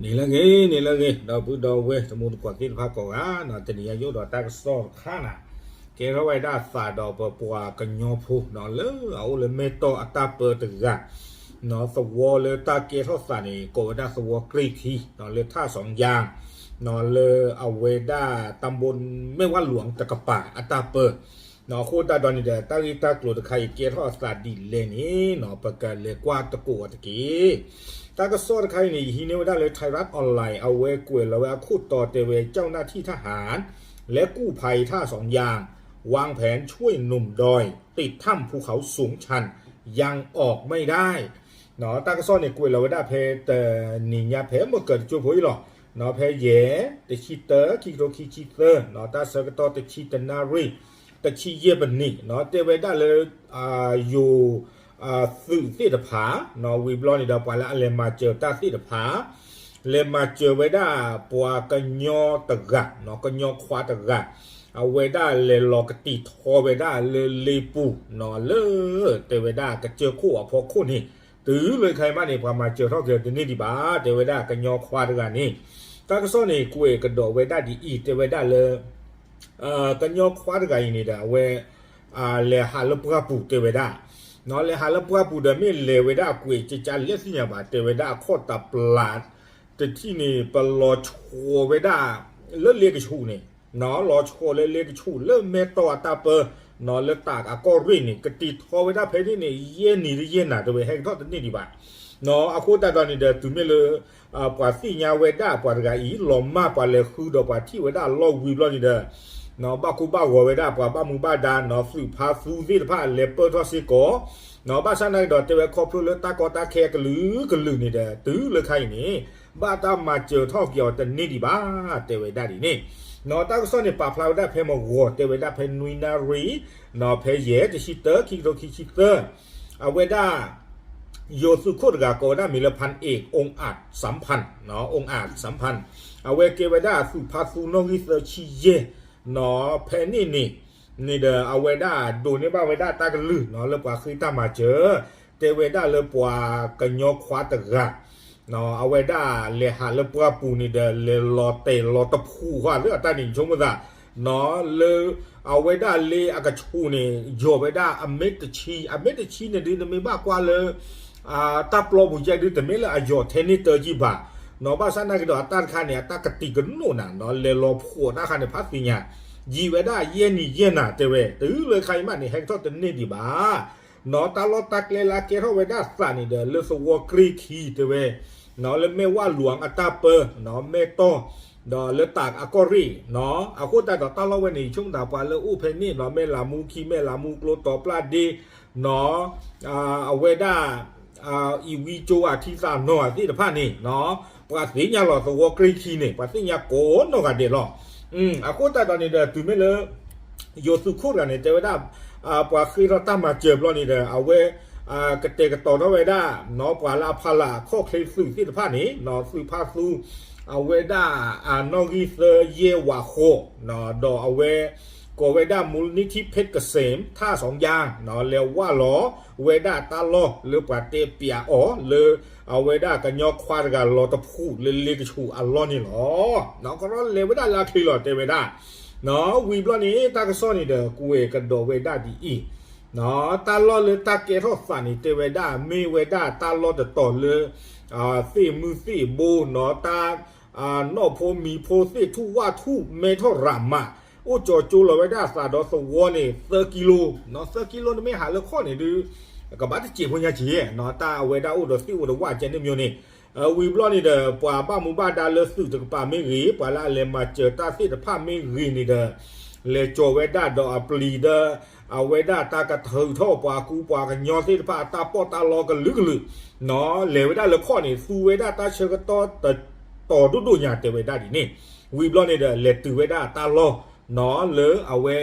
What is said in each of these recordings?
န့ၣ်လၢအဂ့ၤ န့ၣ်လၢအဂ့ၤ ဒီပုၢ်ဒီဝဲၢ်တံၤသကိးသ့ၣ်တဖၣ်ကိးဂၤ, တနံၤအံၤယအိၣ်ဒီးတၢ်ကစီၣ်တခါန့ၣ် ကဲထီၣ်ဝဲဒၣ်သးဒီးပပှၤကညီဖိ လၢအအိၣ်လၢမဲၢ်တီၢ်အတၢ်ပၢတဂၤ, သဝီလၢတၢ်ကဲထီၣ်သးန့ၣ် ကိးဝဲဒၣ်သဝီကြ့ၢ်ခံ လၢထၣ်စီၤယၣ် လၢအဝဲဒၣ် တၢ်ဘိမဲၢ်ဝၣ်လွံၢ်တကပၤအတၢ်ပၢ အဃိသတးဒီးန့ၣ်ဒီး တၢ်ဂ့ၢ်တၢ်ကျိၤတခါအံၤ ကဲထီၣ်အသးဒ်လဲၣ်န့ၣ် ပကလဲၤကွၢ်သကိးအီၤတက့ၢ်. တၢ်ကစီၣ်တခါအံၤန့ၣ် ယဟံးန့ၢ်ဝဲဒၣ်လၢ Thai Rat Online အဝဲကွဲးလီၤဝဲအခိၣ်တီတဲဝဲ เจ้าหน้าที่ทหารและกู้ภัยท่าสองยาง วางแผนช่วยหนุ่มดอยติดถ้ำภูเขาสูงชัน ยังออกไม่ได้ တၢ်ကစီၣ်န့ၣ် ကွဲးလီၤဝဲဒၣ်ဖဲတနံၤညါ ဖဲမုၢ်ကၢၤတကၠိဖိအံၤလီၤ. ဖဲယဲၢ် တဆံတၢ ခံကထိခံဆံသၢ တၢ်ဆၢကတီၢ်တဆံတနၣ်ရံၣ် တဆံယဲၢ်မံးနံး တဲဝဲဒၣ်လၢ ယိၤ သုးသ့ၣ်တဖၣ် ဝံၤဘျီန့ၣ်ဒီး ပှၤလၢအလဲၤမၤစၢၤတၢ်သ့ၣ်တဖၣ် လဲၤမၤစၢၤဝဲဒၣ်ပှၤကညီတဂၤ ကညီခွါတဂၤ အဝဲဒၣ်လဲၤလီၤကတံာ်ထီဝဲဒၣ်လၢလ့ပူၤ လၢ တဲဝဲဒၣ်ကစၢၢ်ခိၣ်အဖီခိၣ်န့ၣ် တုၤလၢခဲအံၤမးန့ၣ် ပှၤမၤစၢၤထီၣ်က့ၤအီၤတန့ၢ်ဒံးဘၣ် တဲဝဲဒၣ်ကညီခွါတဂၤန့ၣ် တၢ်ကစီၣ်န့ၣ် ကွဲးကဒီးဝဲဒၣ်ဒ်အံၤ တဲဝဲဒၣ်လၢ ကညီခွါတဂၤအံၤန့ၣ်ဒီး အဝဲ လဲၤဟးလၢပှၢ်ပူၤတဲဝဲဒၣ် လဲၤဟးလၢပှၢ်ပူၤဒီး မ့ၢ်လဲၤဝဲဒၣ်အကွဲးကကါလဲၣ်သ့ၣ်ညါဘၣ် တဲဝဲဒၣ်အခီၣ်တပျၢ် တထံၣ်န့ၣ် ပလီၤဆီဝဲဒၣ် လၢလ့ကဆူးန့ၣ် လီၤဆီလၢလ့ကဆူး လၢမဲၢ်တီၢ်အတၢ်ပၢ လၢတၢ်အကီၢ်ရ့ၣ်န့ၣ် ကတံာ်ထီဝဲဒၣ်ဖဲန့ၣ်န့ၣ် ယဲၢ်နံၤတယဲၢ်နၤတဲဝဲ ဟဲကထီၣ်တန့ၢ်ဒံးဘၣ် အဃိသတးဒီးန့ၣ်ဒီး တုၤမ့ၢ်လၢ ပှၤသ့ၣ်ညါဝဲဒၣ်ပှၤတဂၤအံၤ လီၤမၢ်ပှၤလဲၤဃုဒီးပှၤထံၣ်ဝဲဒၣ်အလီၢ်ဝံၤဘျီန့ၣ်ဒီး ဘၣ်ကိၢ်ဘၣ်ဂီၤဝဲဒၣ်ပှၤဘၣ်မူဘၣ်ဒါ သုးဖါသူသ့ၣ်တဖၣ်လဲၤပၢၢ်ထီၣ်စ့ၢ်ကီး ဘၣ်ဆၣ်နာ်က့ဒီး တဲဝဲခီဖျိလၢတၢ်ကီတၢ်ခဲကလုာ်ကလုာ်န့ၣ်ဒီး တုၤလၢခါအံၤန့ၣ် ဘၣ်တၢ်မၤစၢၤထီၣ်က့ၤအီၤတန့ၢ်ဒံးဘၣ် တဲဝဲဒၣ်ဒ်န့ၣ် တၢ်ကစီၣ်န့ၣ် ပာ်ဖျါဝဲဒၣ်ဖဲမုၢ်ဂီၤ တဲဝဲဒၣ်ဖဲနွံနၣ်ရံၣ် ဖဲယဲၢ် တဆံတၢ ခံကထိခံဆံသၢ အဝဲဒၣ် ယိၤသုးခိၣ်တဂၤကိးဝဲဒၣ်မံၤလၢ พันเอก องอาจสามพัน องอาจสามพัน အဝဲကဲဝဲဒၣ်သုးဖါသူနီၣ်ဂံၢ်သၢဆံယဲၢ် ဖဲန့ၣ်န့ၣ် န့ၣ်ဒီးအဝဲဒၣ်ဒိးန့ၢ်ဘၣ်ဝဲဒၣ်တၢ်ကလုၢ် လၢပှၤဃ့တၢ်မၤစၢၤ တဲဝဲဒၣ်လၢပှၤကညီခွါတဂၤ အဝဲဒၣ်လဲၤဟးလၢပှၢ်ပူၤန့ၣ်ဒီး လဲၤလီၤတဲာ်လီၤတဖှူးဃာ်လၢအတၢ်န့ၣ် ဆိကမိၣ်သး လၢ အဝဲဒၣ်လ့အကဆူးန့ၣ် ယီၤဝဲဒၣ်အမ့ၢ်တဆံ အမ့ၢ်တဆံန့ၣ်ဒုး နမ့ၢ်ဘၣ်ကွၢ်လၢ တၢ်ပျီပူၤယဲၢ်ဒုး တမ့ၢ်လၢအယီၤထဲန့ၢ်တၢ်ကံၢ်ဘၣ် ဘၣ်ဆၣ်နာ်က့ဒီးအတၢ်တခါန့ၣ် အတၢ်ကတံာ်ကနိးနၤ လဲၤလီၤဖှူးတၢ်ခါန့ၣ် ဖးသ့ၣ်ညါ ယံာ်ဝဲဒၣ်ယဲၢ်နံၤယဲၢ်နၤတဲဝဲ တုၤလၢခါအံၤမးန့ၣ် ဟဲကထီၣ်တန့ၢ်ဒံးဘၣ် တၢ်လီၢ်တၢ်ကျဲလၢအကဲထီၣ်ဝဲဒၣ်သးန့ၣ်ဒီး လၢသဝီကြ့ၢ်ခံတဲဝဲ လၢမဲၢ်ဝၣ်လွံၢ်အတၢ်ပၢ မဲၢ်တီၢ် ဒီးလၢတၢ်အကီၢ်ရ့ၣ် အဃိသတးဒီးတၢ်လီၢ်ဝဲန့ၣ် ဆိကမိၣ်သးပှၤလၢအိၣ်ဖဲန့ၣ် မဲၢ်လးမူခံ မဲၢ်လးမူကျိ တီၤပျၢ်ဒ့ အဝဲဒၣ် အံၤဝံကၠိအထံသးနီၢ်သ့ၣ်တဖၣ်န့ၣ် ပှၤသ့ၣ်ညါလီၤသဝီကြ့ၢ်ခံန့ၣ် ပှၤသ့ၣ်ညါကိးနီၢ်ဂၤဒဲးလီၤ. အဃိသတးဒီးန့ၣ်ဒီး တုၤမ့ၢ်လၢ ယိၤသုးခိၣ်တဂၤန့ၣ် တဲဝဲဒၣ် ပှၤဃ့ထီၣ်တၢ်မၤစၢၤဘျီန့ၣ်ဒီး အဝဲ ကတဲာ်ကတီၤထီၣ်ဝဲဒၣ် ပှၤလၢအဖီလာ်အခီၣ်ချ့သုးသ့ၣ်တဖၣ်န့ၣ် သုးဖါသူ အဝဲဒၣ် အနီၣ်ဂံၢ်သၢယဲၢ်ဝးဃီး ဒီးအဝဲ ကိးဝဲဒၣ် มูลนิธิเพชรเกษม ท่าสองยาง လဲၤဝၢ်လီၤဝဲဒၣ်တၢ်လီၢ်လၢပှၤတဲပျးအီၤလၢ အဝဲဒၣ်ကညီခွါတဂၤလီၤတဖှူးလၢလ့ကဆူးအလီၢ်န့ၣ်လီၤ. ကရီလဲၤဝဲဒၣ်လၢအချ့လီၤတဲဝဲဒၣ် ဝံၤဘျီန့ၣ် တၢ်ကစီၣ်န့ၣ်ဒီး ကွဲးကဒီးဝဲဒၣ်ဒ်အံၤ တၢ်လီၢ်လၢတၢ်ကဲထီၣ်သးန့ၣ် တဲဝဲဒၣ် မ့ၢ်ဝဲဒၣ်တၢ်လီၢ်တတီၤလၢ သ့ၣ်မုၢ်သ့ၣ်ဘိ တၢ် နီၣ်ဖိမံၤဖိသ့ၣ်ထူၣ်ဝၣ်ထူၣ် မဲထီၣ်ရၤမး အိၣ်ကၠီၤကၠိလီၤဝဲဒၣ်သးဒီးသဝီန့ၣ် သၢကံလိ သၢကံလိန့ၣ်မ့ၢ်ဟးလၢခီၣ်န့ၣ်ဒုး ကဘၣ်တစဲးဖိညါက့ၤ တၢ်အဝဲဒၣ်အိၣ်ဒီးသ့ၣ်အိၣ်ဒီးဝၣ်ကဲန့ၣ်မ့ၢ်န့ၣ် ဝံၤဘျီန့ၣ်ဒီး ပှၤဘၣ်မူဘၣ်ဒါလၢသုးတကပၤမ့ၢ်ဂ့ၤ ပှၤလၢအလဲၤမၤစၢၤတၢ်သ့ၣ်တဖၣ်မ့ၢ်ဂ့ၤန့ၣ်ဒီး လဲၤကၠီၤဝဲဒၣ်ဒီးအပျံၤဒီး အဝဲဒၣ်တၢ်ကထုးထီၣ်ပှၤကူပှၤကညီသ့ၣ်တဖၣ်အတၢ်ပီးတၢ်လီကလုာ်ကလုာ် လဲၤဝဲဒၣ်လၢခီၣ်န့ၣ် သူဝဲဒၣ်တၢ်ဆၢကတီၢ်တတီၤဒိၣ်ဒိၣ်ညါတဲဝဲဒၣ်ဒ်န့ၣ် ဝံၤဘျီန့ၣ်ဒီး လဲၤတုၤဝဲဒၣ်တၢ်လီၢ် လၢအဝဲ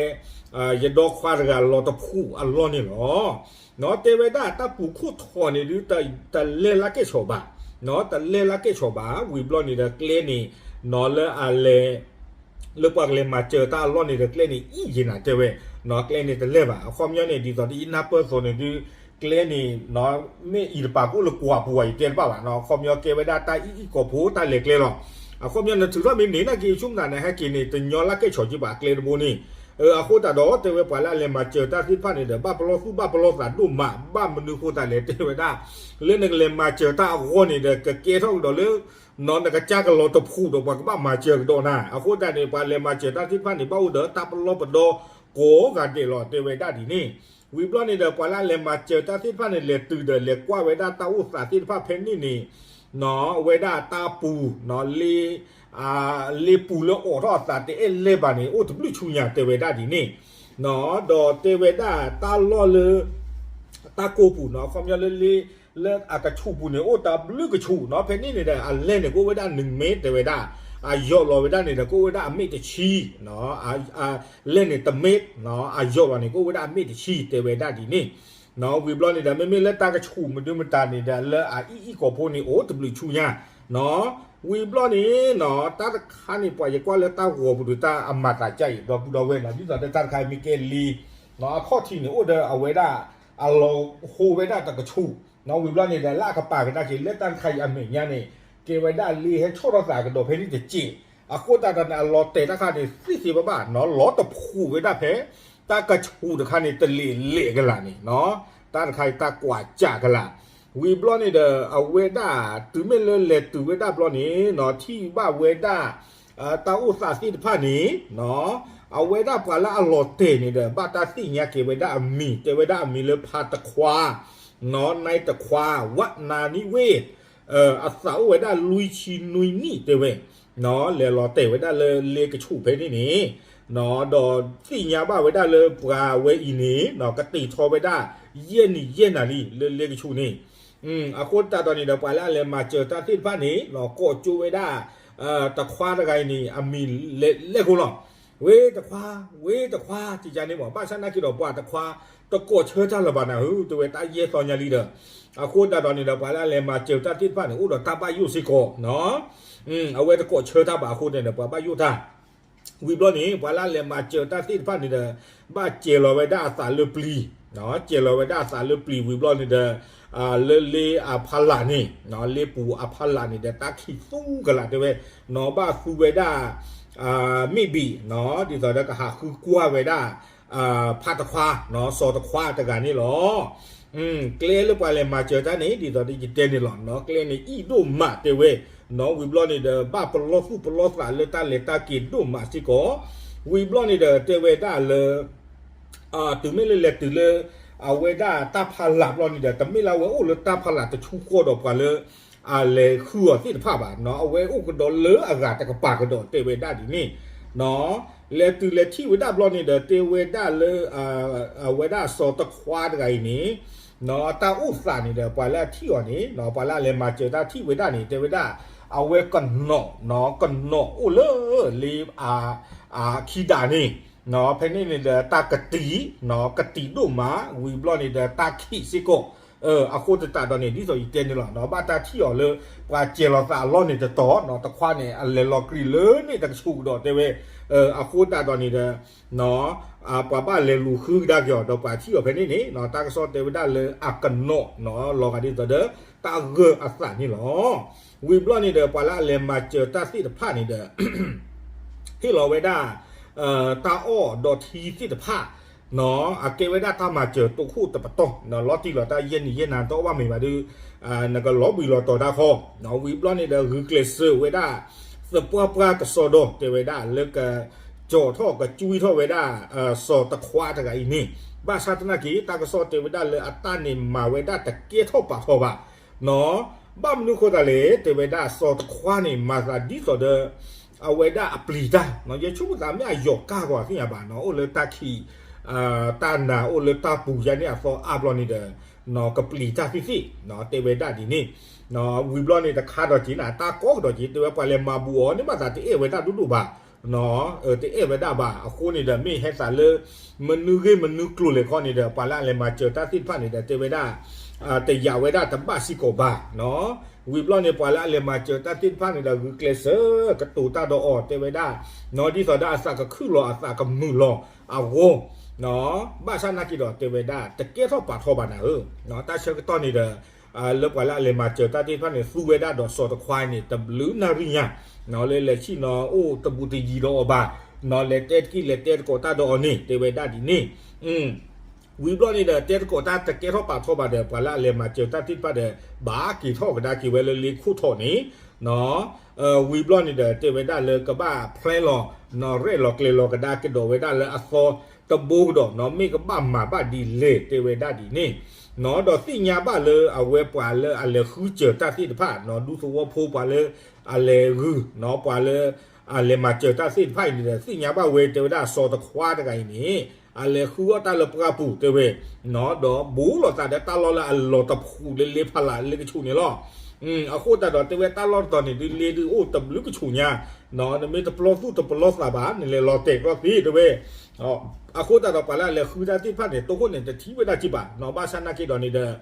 ယဒီခွါတဂၤလီၤတဖှူးအလီၢ်န့ၣ်လီၤ. တဲဝဲဒၣ်တၢ်ပူၤခိၣ်ထီၣ်န့ၣ်ဒုး တလဲၤလၢကဲၣ်ဆိးဘၣ် တလဲၤလၢကဲၣ်ဆိးဘၣ် ဝံၤဘျီန့ၣ်ဒီးကျဲန့ၣ် လၢအလဲၤ လၢပှၤကလဲၤမၤစၢၤတၢ်အလီၢ်န့ၣ်ဒီးကျဲန့ၣ်အံၣ်ယံၤနၤတဲဝဲ ကျဲန့ၣ်တလဲၤဘၣ် အခီပညီန့ၣ် ဒ်သိးဒီးယနၢ်ပၢၢ်သိးန့ၣ်ဒုး ကျဲန့ၣ် မ့ၢ်အံၤတပၤကအိၣ်လၢကွၢ်ပူၤအံၤတဲတဘၣ်ဘၣ်နီၤ, အခီပညီကဲဝဲဒၣ်တၢ်အံၣ်အံၣ်ကီၢ်ဖိတၢ်လဲၤကျဲလီၤ. အခီပညီနထုးထီၣ်မ့ၢ်န့ၣ် နာ်က့ၤဆူမနုၤန့ၣ် ဟဲက့ၤန့ၣ် တညီလၢကဲၣ်ဆိးက့ၤဘၣ်ကျဲတဘိန့ၣ်. အဃိသတးဒီး တဲဝဲပှၤလၢအလဲၤမၤစၢၤတၢ်သ့ၣ်တဖၣ်န့ၣ်ဒီး ဘၣ်ပလီၢ်သူၣ်ဘၣ်ပလီၢ်သးဒိၣ်မး, ဘၣ်မနုၤဃိသးလဲၣ် တဲဝဲဒၣ် လၢနကလဲၤမၤစၢၤတၢ်အဂီၢ်န့ၣ်ဒီး ကကဲထီၣ်ကဒီးလၢ နကစၢ်ကလီၤတဖှူးဒီးပှၤကဘၣ်မၤစၢၤကဒီးနၤ. အဃိသတးန့ၣ် ပှၤလဲၤမၤစၢၤတၢ်သ့ၣ်တဖၣ်န့ၣ် ဘၣ်အိၣ်ဒီးတၢ်ပလီၢ်ပဒီကိးဂၤဒဲးလီၤ တဲဝဲဒၣ်ဒ်န့ၣ်. ဝံၤဘျီန့ၣ်ဒီး ပှၤလၢအလဲၤမၤစၢၤတၢ်သ့ၣ်တဖၣ်န့ၣ် လဲၤတုၤဒီးလဲၤကွၢ်ဝဲဒၣ်တၢ်အိၣ်သးသ့ၣ်တဖၣ်ဖဲန့ၣ်န့ၣ် အဝဲဒၣ်တၢ်ပူၤ လ့ လ့ပူၤလၢအိးထီၣ်အသးတအဲၣ်လဲၢ်ဘၣ်န့ၣ် အိၣ်တဘျုးဆူညါ တဲဝဲဒၣ်ဒ်န့ၣ်. ဒီးတဲဝဲဒၣ်တၢ်လီၢ်လၢ တၢ်ကိၢ်ပူၤနီၤ, အခီပညီလၢလ့ လၢအကဆူးပူၤန့ၣ် အိၣ်တဘျုးကဆူးနီၤ, ဖဲန့ၣ်န့ၣ်ဒီး အလဲၢ်န့ၣ် ကအိၣ်ဝဲဒၣ်နွံမ့ၢ် တဲဝဲဒၣ်, အယိာ်လီၤဝဲဒၣ်န့ၣ်ဒီး ကအိၣ်ဝဲဒၣ်အမ့ၢ်တဆံ, လဲၢ်န့ၣ်တမ့ၢ်, အယိာ်လီၤန့ၣ် ကအိၣ်ဝဲဒၣ်အမ့ၢ်တဆံ တဲဝဲဒၣ်ဒ်န့ၣ်. ဝံၤဘျီန့ၣ်ဒီး မ့မ့ၢ်လၢတၢ်ကဆူးမဒုမတၤန့ၣ်ဒီး လၢအအံၣ်အံၣ်ကီၢ်ဖိန့ၣ် အိၣ်တဘျုးဆူညါ ဝံၤဘျီန့ၣ်နီၤ, တၢ်တခါန့ၣ် ပှၤယကွၢ်လၢတၢ်ဂီၤပူၤဒီးတၢ်အမၤသးကါအံၤ ဒီပုၢ်ဒီဝဲၢ်နီၤ, ဒ်သိးဒီးတၢ်တခါအံၤမ့ၢ်ကဲလ့ အခီၣ်ထံးန့ၣ် အိၣ်ဒီးအဝဲဒၣ် အလီၤဟိဝဲဒၣ်တကဆူး, ဝံၤဘျီန့ၣ်ဒီး လၢအကပၤကဒါက့ၤ လၢတၢ်တခါအံၤအမဲာ်ညါန့ၣ် ကဲဝဲဒၣ်လ့ဟဲဆီၣ်ထီၣ်သးကဒီးဖဲန့ၣ်တစဲး, အဃိသတးဒီးန့ၣ် အလီၤတဲာ်တၢ်တခါန့ၣ် သ့သ့ဘၣ်ဘၣ်နီၤ, လီၤတဖှူးဝဲဒၣ်ဖဲ တၢ်ကဆူးတခါန့ၣ် တလဲၤလဲၤကလာ်န့ၣ်နီၤ, တၢ်တခါအံၤတၢ်ကွၢ်စးကလာ်. ဝံၤဘျီန့ၣ်ဒီး အဝဲဒၣ် တုၤမ့ၢ်လၢလဲၤတုၤဝဲဒၣ်ဘျီန့ၣ်နီၤ, ထံၣ်ဘၣ်ဝဲဒၣ် တၢ်အိၣ်သးသ့ၣ်တဖၣ်န့ၣ်နီၤ, အဝဲဒၣ်ပှၤလၢအလီၤတဲာ်န့ၣ်ဒီး ဘၣ်တၢ်သ့ၣ်ညါက့ၤဝဲဒၣ်အမံၤ, တဲဝဲဒၣ်အမံၤလၢဖါတခွါ, နီၢ်တခွါ, ဝးနၤနံဝ့ၢ်, အသးအိၣ်ဝဲဒၣ်လွံၢ်ဆံနွံနံၣ်တဲဝဲ, လဲၤလီၤတဲာ်ဝဲဒၣ်လၢလ့ကဆူးဖဲန့ၣ်န့ၣ်, ဒီးသ့ၣ်ညါဘၣ်ဝဲဒၣ်လၢပှၤဝဲအံၤန့ၣ် ကတ့ၢ်ထီၣ်ဝဲဒၣ် ယဲၢ်နံၤယဲၢ်နၤလံ လၢလ့ကဆူးန့ၣ်. အဃိသတးဒီးန့ၣ်ဒီး ပှၤလၢအလဲၤမၤစၢၤတၢ်သ့ၣ်တဖၣ်န့ၣ် ကိးကၠိဝဲဒၣ် တခွါတဂၤအံၤန့ၣ် အမံၤလဲၤလဲၣ်ဃိလီၤ. ဝ့တခွါ, ဝ့တခွါ တယၤန့ၣ်မး, ဘၣ်ဆၣ်နာ်က့ၤဒီးပှၤတခွါ တကိးဆၢတၢ်လၢၤဘၣ်နၤဧၢ တဲဝဲ တၢ်ယဲၢ်သီညါလံဒီး. အဃိသတးဒီးန့ၣ်ဒီး ပှၤလၢအလဲၤမၤစၢၤတၢ်သ့ၣ်တဖၣ်န့ၣ် အိၣ်ဒီးတၢ်ဘၣ်ယိၣ်စ့ၢ်ကီး, အဝဲတကိးဆၢတၢ်ဘၣ်အဃိန့ၣ်ဒီး ပှၤဘၣ်ယိၣ်တၢ်. ဝံၤဘျီန့ၣ် ပှၤလၢအလဲၤမၤစၢၤတၢ်သ့ၣ်တဖၣ်န့ၣ်ဒီး ဘၣ်စဲၤလီၤဝဲဒၣ်အသးလၢပျံၤ, စဲၤလီၤဝဲဒၣ်အသးလၢပျံၤဝံၤဘျီန့ၣ်ဒီး လၢလ့အဖီလာ်န့ၣ်, လ့ပူၤအဖီလာ်န့ၣ်ဒီး တၢ်ခံးသူကလာ်တဲဝဲ, နီၢ်ဘၣ်သူဝဲဒၣ် မ့ၣ်ဘံၣ်နီၢ် ဒ်သိးဒီးကဟးဃုကွၢ်ဝဲဒၣ် ဖါတခွါ, စီၤတခွါတဂၤန့ၣ်လီၤ. ကျဲလၢပှၤလဲၤမၤစၢၤတၢ်န့ၣ် ဒ်သိးဒီးယတဲန့ၣ်လီၤ, ကျဲန့ၣ်အံၣ်ဒိၣ်မးတဲဝဲ, ဝံၤဘျီန့ၣ်ဒီး ဘၣ်ပလီၢ်သူၣ်ပလီၢ်သးလၢတၢ်လဲၤတၢ်က့ၤဒိၣ်မးစ့ၢ်ကီး, ဝံၤဘျီန့ၣ်ဒီး တဲဝဲဒၣ်လၢ တုၤမ့ၢ်လၢလဲၤတုၤလၢ အဝဲဒၣ်တၢ်ဖီလာ်ဘျီန့ၣ်ဒီး တမ့ၢ်လၢအဝဲအိၣ်လၢတၢ်ဖီလာ်တဆူဃီဒီးပှၤလၢ အလဲၤဃုအီၤသ့ၣ်တဖၣ်ဘၣ်, အဝဲအိၣ်ကဒီးလၢအဂၤတကပၤကဒီးတဲဝဲဒၣ်ဒ်န့ၣ်, လဲၤတုၤလဲၤထံၣ်ဝဲဒၣ်ဘျီန့ၣ်ဒီး တဲဝဲဒၣ်လၢ အဝဲဒၣ်စီၤတခွါတဂၤအံၤန့ၣ် တၢ်အိၣ်သးန့ၣ်ဒီး ပှၤလၢအထံၣ်အီၤန့ၣ် ပှၤလၢအလဲၤမၤစၢၤတၢ်ထံၣ်ဝဲဒၣ်န့ၣ် တဲဝဲဒၣ် အဝဲကနီၤ, ကနီၤအိၣ်လၢ လ့ အခံဒးန့ၣ်, ဖဲန့ၣ်န့ၣ်ဒီးတၢ်ကတံာ်, ကတံာ်ဒိၣ်မး ဝံၤဘျီန့ၣ်ဒီးတၢ်ခံးစ့ၢ်ကီး, အဃိသတးဒီးန့ၣ် ဒ်သိးယတဲန့ၣ်လီၤ, ဘၣ်တၢ်ထံၣ်အီၤလၢ ပှၤစဲၤလီၤသးအလီၢ်န့ၣ်တတီၤ, တခွါန့ၣ် အလဲၤလီၤကြံၤလၢန့ၣ်တကဆူးကဒီးတဲဝဲ, အဃိသတးဒီးန့ၣ်ဒီး ပှၤဘၣ်လဲၤလူၤဃုကဒါက့ၤအီၤ ဒီးပှၤထံၣ်အီၤဖဲန့ၣ်န့ၣ် တၢ်ကစီၣ်တဲဝဲဒၣ်လၢအကနီၤ လီၤဂာ်ဒ်သိးဒီး တၢ်ဂၢၢ်အသးန့ၣ်လီၤ. ဝံၤဘျီန့ၣ်ဒီး ပှၤလၢအလဲၤမၤစၢၤတၢ်သ့ၣ်တဖၣ်န့ၣ်ဒီး ဟ့ၣ်လီၤဝဲဒၣ် တၢ်အီၣ်ဒီးထံသ့ၣ်တဖၣ်, အကဲဝဲဒၣ်တၢ်မၤစၢၤတိခိၣ်တပတီၢ်, လီၤတံၢ်လီၤဆဲးယဲၢ်နံၤယဲၢ်နၤ တအီၣ်ဘၣ်မ့ၤဘၣ်ဒီး နကလီၤဘှံးလီၤတီၤတၢ်ဃီ, ဝံၤဘျီန့ၣ်ဒီး ဂုာ်ကျဲးစၢးဝဲဒၣ် သပှၢ်ပှၢ်ကစီဒီ တဲဝဲဒၣ်လၢက ကၠီၣ်ထီၣ်ကကွံထီၣ်ဝဲဒၣ် စီၤတခွါတဂၤအံၤန့ၣ်, ဘၣ်ဆၣ်သနာ်က့ တၢ်ကစီၣ်တဲဝဲဒၣ်လၢအတၢ်န့ၣ်မၤဝဲဒၣ်တကဲထီၣ်ပာ်ထီၣ်ဘၣ် ဘၣ်မနုၤဃိသးလဲၣ် တဲဝဲဒၣ် စီၤတခွါန့ၣ် မၤသးဒ်သိးဒီး အဝဲဒၣ်အပျံၤတၢ်, ယဆိကမိၣ်သးမ့ၢ်အယီၢ်ကၢ်ဂီၤသ့ၣ်ညါဘၣ်နီၤ, အိၣ်လၢတၢ်ခံး တၢ်နၤ အိၣ်လၢတၢ်ပူၤယါန့ၣ်အသီအါဘျီန့ၣ်ဒီး ကပျံၤတၢ်သ့ၣ်သ့ၣ် တဲဝဲဒၣ်ဒ်န့ၣ်, ဝံၤဘျီန့ၣ်တခါဒီးက့ၤနၤ တၢ်ကီကဒီးက့ၤ တဲဝဲပှၤလဲၤမၤဘူးအီၤန့ၣ် ဘၣ်သးတအဲၣ်ဝဲဒၣ်ဒိၣ်ဒိၣ်ဘၣ် တအဲၣ်ဝဲဒၣ်ဘၣ် အဃိန့ၣ်ဒီး မ့ၢ်ဟဲသးလၢ မနုၤဂ့ၢ်မနုၤကျိၤလဲၣ်ခီန့ၣ်ဒီး ပှၤလၢအလဲၤမၤစၢၤတၢ်သ့ၣ်တဖၣ်န့ၣ်ဒီး တဲဝဲဒၣ် တယာ်ဝဲဒၣ်တဘၣ်စ့ၢ်ကီးဘၣ်နီၤ. ဝံၤဘျီန့ၣ် ပှၤလၢအလဲၤမၤစၢၤတၢ်သ့ၣ်တဖၣ်န့ၣ်ဒီး ဂုာ်ကျဲးစၢးကတိၤတၢ်ဒီးအီၤ တဲဝဲဒၣ် နီၤ ဒ်သိးဒီးအသးကခုၣ်လီၤ အသးကမုာ်လီၤအဂီၢ် ဘၣ်ဆၣ်နာ်က့ဒီးတဲဝဲဒၣ် တကဲထီၣ်ပာ်ထီၣ်ဘၣ်နၤဧၢ, တၢ်ဆၢကတီၢ်န့ၣ်ဒီး လၢပှၤလၢအလဲၤမၤစၢၤတၢ်သ့ၣ်တဖၣ်န့ၣ် သူဝဲဒၣ်ဒီးစီၤတခွါန့ၣ် တဘျုးနၣ်ရံၣ်ညါ လၢလဲၤဆံၣ်နီၤအိၣ်တဘူးတယံၤဒီးအီၤဘၣ်, လဲၤတဲတက့ၢ် လဲၤတဲသကိးတၢ်ဒီးအီၤန့ၣ် တဲဝဲဒၣ်ဒ်န့ၣ် ဝံၤဘျီန့ၣ်ဒီး တဲသကိးတၢ်တကဲထီၣ်ပာ်ထီၣ်ဘၣ်ဒီး ပှၤလၢအလဲၤမၤစၢၤတၢ်သ့ၣ်တဖၣ်ဒီး ဘၣ်က့ၤထီၣ်ကဒါက့ၤဝဲလၢလ့ခိၣ်ထီၣ်န့ၣ် ဝံၤဘျီန့ၣ်ဒီး တဲဝဲဒၣ်လၢကဘၣ်ဖျဲလီၤ ရဲၣ်လီၤကျဲၤလီၤကဒါကဒီးဝဲဒၣ်လၢအသီတဘိကဒီး မ့ၢ်ကဘၣ်မၤဘၣ်ဒ်လဲၣ် တဲဝဲဒၣ်ဒ်န့ၣ် ဒီးသ့ၣ်ညါဘၣ်လၢအဝဲပှၤလၢအလဲၤဃုစၢၤတၢ်သ့ၣ်တဖၣ် ဒူသဝီဖိပှၤလၢအလဲၤဂုာ် ပှၤလၢအလဲၤမၤစၢၤတၢ်သ့ၣ်တဖၣ်အံၤန့ၣ်ဒီး သ့ၣ်ညါဘၣ်ဝဲ တဲဝဲဒၣ်စီၤတခွါတဂၤအံၤန့ၣ် အလဲၤဃုအီၣ်တၢ်လၢပှၢ်ပူၤ တဲဝဲ ဒီးဘူးလိာ်သးဒီးတၢ်လီၢ်လၢအလီၤတဖှူးလၢလ့ဖးလာ်လ့ကဆူးန့ၣ်လီၤ. အဃိသတးဒီး တဲဝဲတၢ်လီၢ်တတီၤန့ၣ် ဒုးလ့ဒုးအိၣ်တဘျုးကဆူးညါ နမ့ၢ်တပလီၢ်သူၣ်တပလီၢ်သးဘၣ် နလဲၤလီၤတဲာ်ကျီသ့ တဲဝဲ အဃိသတးဒီး ပှၤလၢအလဲၤဃုတၢ်သ့ၣ်တဖၣ်န့ၣ် တိခိၣ်န့ၣ် တထံၣ်ဝဲဒၣ်က့ဘၣ် ဘၣ်ဆၣ်နာ်က့ဒီးန့ၣ်ဒီး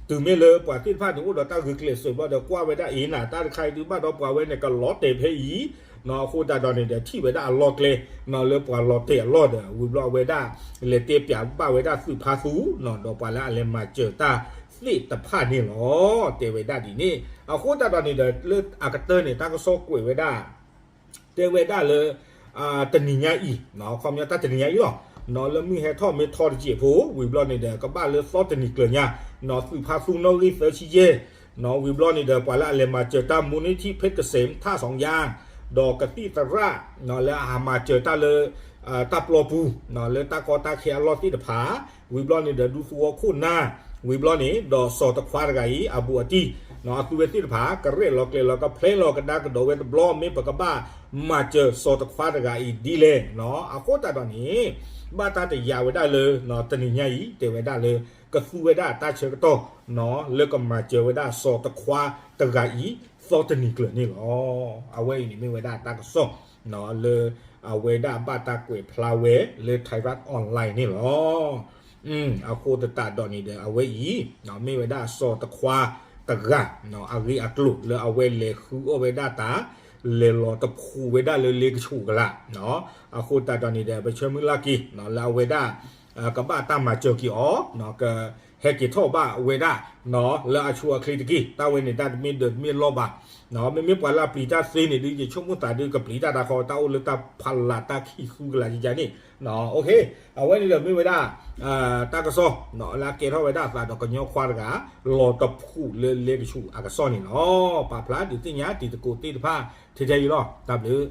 တုၤမ့ၢ်လၢပှၤသ့ၣ်တဖၣ်န့ၣ် အိၣ်ဒီးတၢ်ဂုာ်ကျဲးစၢးဘျီဒီး ကွၢ်ဝဲဒၣ်အ့ၣ်နၤ တၢ်တခါအံၤဒုးဘၣ်ဒီး ပှၤဝဲန့ၣ်ကလီၤတဲာ်ဖဲအံၤ အဃိသတးဒီးန့ၣ်ဒီး ထံၣ်ဝဲဒၣ်အလီၢ်ကျဲ လၢပှၤလီၤတဲာ်အလီၢ်ဒီး ဝံၤဘျီအဝဲဒၣ် လဲၤတဲပၠးဘၣ်ဝဲဒၣ်သုးဖါသူ ဒီးပှၤလၢအလဲၤမၤစၢၤတၢ်သ့ၣ်တဖၣ်န့ၣ်လီၤ. တဲဝဲဒၣ်ဒ်န့ၣ် အဃိသတးဒီးန့ၣ်ဒီး လၢအကတၢၢ်န့ၣ် တၢ်ကစီၣ်ကွဲးဝဲဒၣ် တဲဝဲဒၣ်လၢ တနံၤညါအံၤ ခီပညီတၢ်တနံၤညါအံၤလီၤ လၢမုၢ်ဟဲထီၣ်မ့ၢ်ထီတစဲးဖိ ဝံၤဘျီန့ၣ်ဒီး ကဘၣ်လၢသီတနံၤကျၢၤညါ သုးဖါသူနီၣ်ဂံၢ်သၢဆံယဲၢ် ဝံၤဘျီန့ၣ်ဒီး ပှၤလၢအလဲၤမၤစၢၤတၢ် မူန့ၢ်ထံၣ်ဖ့းကစ့း ထၣ်စီယါ ဒီးကသံၣ်သရၣ် လၢအဟးမၤစၢၤတၢ်လၢ တၢ်ပျီပူၤ လၢတၢ်ကီတၢ်ခဲအလီၢ်သ့ၣ်တဖၣ် ဝံၤဘျီန့ၣ်ဒီး ဒူသဝီခိၣ်နၢ် ဝံၤဘျီန့ၣ် ဒီးစီၤတခွါတဂၤအံၤ အဘူးအတံၢ် အသုဝဲသ့ၣ်တဖၣ် ကရဲၣ်လီၤကျဲၤလီၤ ကဖျဲလီၤကဒါကဒီးဝဲတဘျီ မ့ၢ်ပကဘၣ်မၤစၢၤစီၤတခွါတဂၤအံၤဒ်လဲၣ် အဃိသတးဒီးန့ၣ် ဘၣ်တၢ်တယာ်ဝဲဒၣ်လၢ တနံၤညါအံၤ တဲဝဲဒၣ်လၢ ကသူဝဲဒၣ်တၢ်ဆၢကတီၢ် လၢကမၤစၢၤဝဲဒၣ်စီၤတခွါတဂၤအံၤ သီတနံၤကျၢၤန့ၣ်လီၤ. အဝဲအံၤန့ၣ်မ့ၢ်ဝဲဒၣ်တၢ်ကစီၣ် လၢအဝဲဒၣ်ဘၣ်တၢ်ကွဲးဖျါဝဲလၢ Thairath Online န့ၣ်လီၤ. အဃိသတးဒီးန့ၣ်ဒီး အဝဲအံၤ မ့ၢ်ဝဲဒၣ်စီၤတခွါတဂၤ အဂ့ၢ်အကျိၤလၢအဝဲလဲၤဃုအီၣ်ဝဲဒၣ်တၢ် လဲၤလီၤတဖှူးဝဲဒၣ်လၢလ့ကဆူးအကလး အဃိသတးဒီးန့ၣ်ဒီး ပဆၢမုၢ်လၢ်က့ၤ လၢအဝဲဒၣ် ကဘၣ်တၢ်မၤစၢၤက့ၤအီၤ ကဟဲက့ၤထီၣ်ဘၣ်ဝဲဒၣ် လၢအဆိအချ့တက့ၢ်. တၢ်ဝဲန့ၣ်တၢ်တမ့ၢ်ဒၢးတမ့ၢ်လီၢ်ဘၣ်. မ့မ့ၢ်ပှၤလၢအပျံၤတၢ်သ့န့ၣ်ဒုး ယဆိကမိၣ်သးဒုးကပျံၤတၢ်တၢ်ဃီ တၢ်အိၣ်လၢတၢ်ဖးလၢ်တၢ်ခံးသူကလးယယါန့ၣ် အဝဲန့ၣ်ဒီးမ့ၢ်ဝဲဒၣ် တၢ်ကစီၣ် လၢအကဲထီၣ်ဝဲဒၣ်အသးဒီးကညီခွါတဂၤ လီၤတဖှူးလၢလ့ကဆူးအကစီၣ်န့ၣ်လီၤ. ပာ်ဖျါဒုးသ့ၣ်ညါတံၤသကိးသ့ၣ်တဖၣ် ထဲထဲအံၤလီၤ. တၢ်ဘျုး